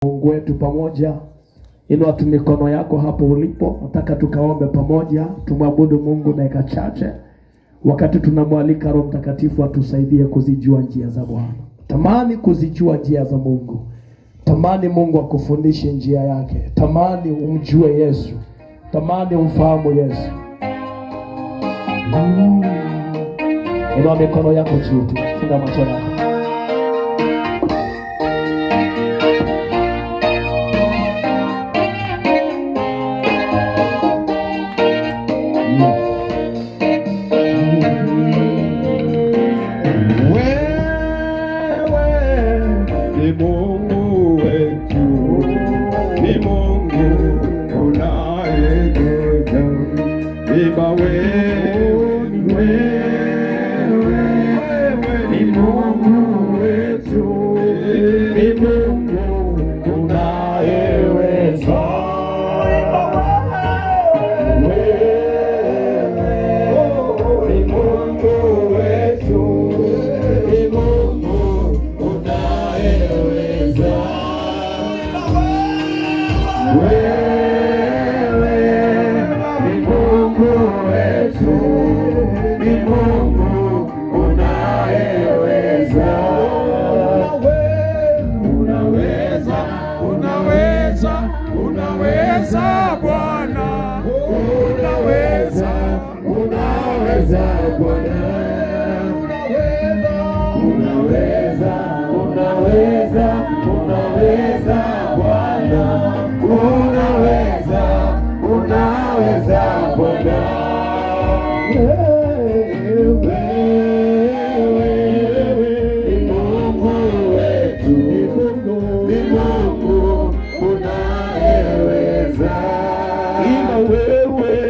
Mungu wetu pamoja. Inua tu mikono yako hapo ulipo, nataka tukaombe pamoja, tumwabudu Mungu dakika chache, wakati tunamwalika Roho Mtakatifu atusaidie kuzijua njia za Bwana. Tamani kuzijua njia za Mungu, tamani Mungu akufundishe njia yake, tamani umjue Yesu, tamani umfahamu Yesu. Inua mikono yako juu tu, funga macho yako. Wewe ni Mungu wetu, ni Mungu unayekuja. Imba wewe, wewe ni Mungu wetu, ni Mungu unayeweza. Wewe ni Mungu wetu, ni Mungu unayeweza. Wewe ni Mungu wetu, ni Mungu unayeweza. Unaweza, unaweza, unaweza Bwana, unaweza, unaweza Bwana, unaweza, unaweza, unaweza Bwana, unaweza, unaweza Bwana. Wewe ni Mungu wetu, ni Mungu unayeweza. Imba wewe.